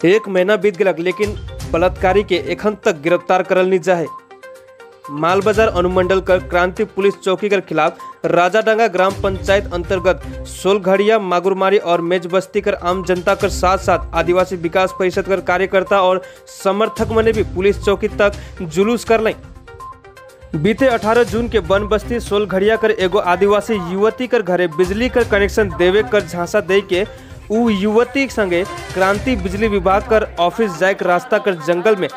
एक महीना बीत गलक, लेकिन बलात्कारी के एखन तक गिरफ्तार करल नहीं जाए। मालबाजार अनुमंडल कर क्रांति पुलिस चौकी के खिलाफ राजाडांगा ग्राम पंचायत अंतर्गत सोलघड़िया, मागुरमारी और मेजबस्ती कर आम जनता कर साथ साथ आदिवासी विकास परिषद कर कार्यकर्ता और समर्थक मने भी पुलिस चौकी तक जुलूस कर लें। बीते 18 जून के वन बस्ती सोलघड़िया कर एगो आदिवासी युवती कर घरे बिजली कर कनेक्शन देवे कर झांसा दे के उ युवती संगे क्रांति बिजली विभाग कर ऑफिस जाए रास्ता कर जंगल में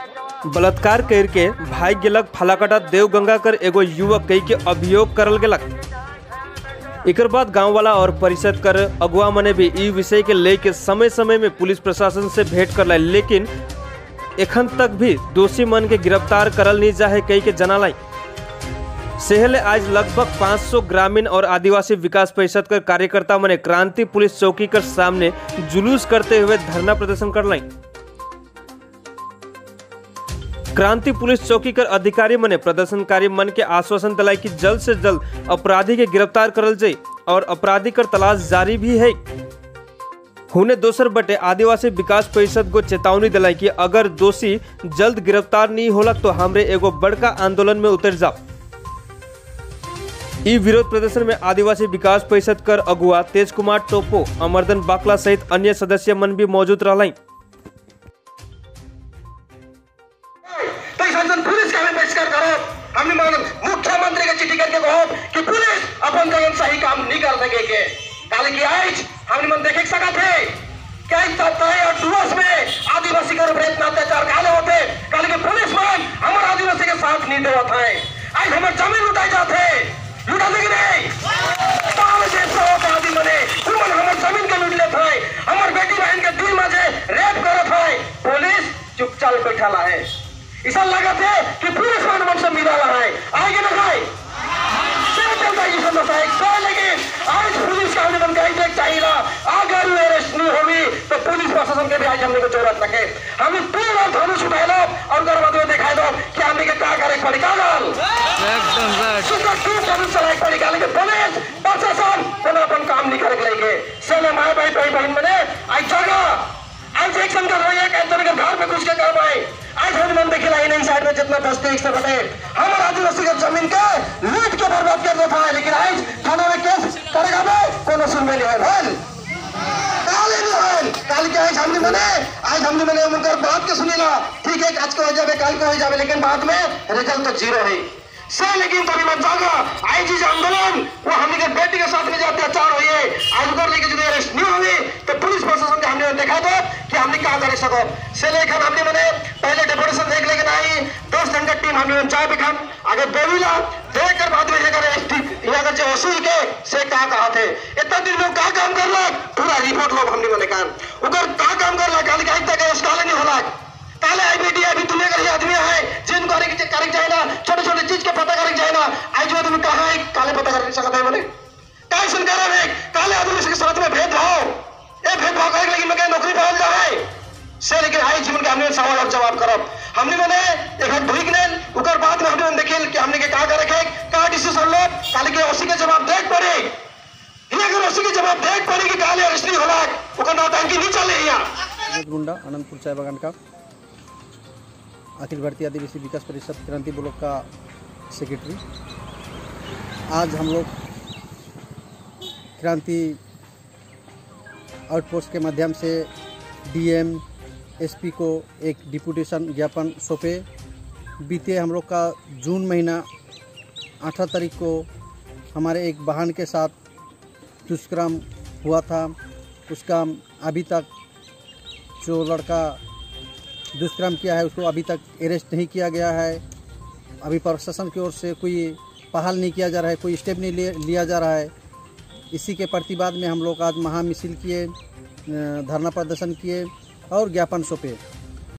बलात्कार करके भाग गेलक। फालाकाटा देवगंगा कर एगो युवक कई के अभियोग करल गेलक। एकर बाद गांव वाला और परिषद कर अगुआ मने भी ई विषय के लेके समय समय में पुलिस प्रशासन से भेंट कर लाए, लेकिन एखन तक भी दोषी मन के गिरफ्तार करल नहीं जाए कई के जना लाई। सेहले आज लगभग 500 ग्रामीण और आदिवासी विकास परिषद कर कार्यकर्ता मने क्रांति पुलिस चौकी कर सामने जुलूस करते हुए धरना प्रदर्शन कर लाई। क्रांति पुलिस चौकी कर अधिकारी मने प्रदर्शनकारी मन के आश्वासन दिलाई कि जल्द से जल्द अपराधी के गिरफ्तार करल जाए और अपराधी कर तलाश जारी भी है। हुने दोसर बटे आदिवासी विकास परिषद को चेतावनी दिलाई कि अगर दोषी जल्द गिरफ्तार नहीं होला तो हमरे एगो बड़का आंदोलन में उतर जाओ। ई विरोध प्रदर्शन में आदिवासी विकास परिषद कर अगुआ तेज कुमार टोपो, अमरदन बाकला सहित अन्य सदस्य मन भी मौजूद रहलाई। पुलिस का बहिष्कार करो, हमने मुख्यमंत्री के चिट्ठी करके कहो कि पुलिस अपन जगह सही काम नहीं कर सके के काले की आज हमने मन देख सका थे क्या और डुअर्स में आदिवासी के ऊपर इतना अत्याचार काले होते, काले के पुलिस मन हमारे आदिवासी के साथ नहीं देता है। आज हमारे जमीन लुटाई जाते, लुटा देंगे नहीं आदि मने हमारे जमीन के लूट लेते है, हमारे बेटी बहन के दिल में रेप करत है, पुलिस चुपचाप बैठा है। ऐसा लगा थे कि पुलिस मन मन से मिला रहा है, आगे ना भाई चलता है समस्या। लेकिन आज पुलिस का आवेदन कहीं देख चाहिए, अगर अरेस्ट नहीं होगी तो पुलिस प्रशासन के भी आज हमने को जरूरत रखे। हमें पूरा धनुष उठाए लो और घर बाद में दिखाई दो कि हमने के क्या करे पड़ी धनुष चलाए पड़ी। लेकिन पुलिस प्रशासन कोनो अपन काम नहीं करे लेके सेले माए भाई भाई बहन मने आज जगह आज एक संग रहिए के घर में घुस के काम आए। आज हम मन देखिला इन साइड में जितना बस्ती एक से बटे हमारे आदिवासी के जमीन के लूट के बर्बाद कर देता है, लेकिन आज थाना में केस करेगा बे कोनो सुनवे नहीं है, काले नहीं है। काल के आज हमने मने आज हमने मने उनकर बात के सुनीला, ठीक है आज को हो जावे काल को हो जावे, लेकिन बाद में रिजल्ट तो जीरो है से। लेकिन तभी मत जागा आई जी आंदोलन वो हमने के बेटी के साथ में जो अत्याचार हुई है आज उधर लेके जो अरेस्ट नहीं हुई तो पुलिस प्रशासन के हमने देखा दो कि हमने क्या कर सको से। लेकिन हमने मैंने पहले डेपुटेशन देख लेकिन आई 10 जन का टीम हमने चाय पे खान आगे बोलीला देख कर बाद में अगर जो वसूल के से क्या कहा थे इतना दिन में क्या काम कर ला पूरा रिपोर्ट लोग हमने मैंने कहा उधर क्या काम कर ला काल के तक काले नहीं होला काले आईबीडी अभी दुनिया के आदमी है जिनको करे जाए ना छोटे छोटे चीज के पता करे जाए ना आज जो आदमी कहां है काले पता कर सकता है मैंने काय सुन कर है काले आदमी के साथ में भेदभाव ए भेदभाव करे लेकिन मैं नौकरी पाल जाए से। लेकिन आई जीवन के हमने सवाल और जवाब करो हमने मैंने एक ढुक नेल उकर बाद में हमने देखिल कि हमने के का करे के का डिसीजन लो काले के उसी के जवाब देख पड़े ये अगर उसी के जवाब देख पड़े कि काले अरेस्ट नहीं होला ओकर नौटंकी नहीं चले। यहां गुंडा आनंदपुर चाय बागान का अखिल भारतीय आदिवासी विकास परिषद क्रांति ब्लॉक का सेक्रेटरी। आज हम लोग क्रांति आउटपोस्ट के माध्यम से डीएम एसपी को एक डिपुटेशन ज्ञापन सौंपे। बीते हम लोग का जून महीना 18 तारीख को हमारे एक बहन के साथ दुष्कर्म हुआ था। उसका अभी तक जो लड़का दुष्कर्म किया है उसको अभी तक अरेस्ट नहीं किया गया है। अभी प्रशासन की ओर से कोई पहल नहीं किया जा रहा है, कोई स्टेप नहीं लिया जा रहा है। इसी के प्रतिवाद में हम लोग आज महामिसिल किए, धरना प्रदर्शन किए और ज्ञापन सौंपे।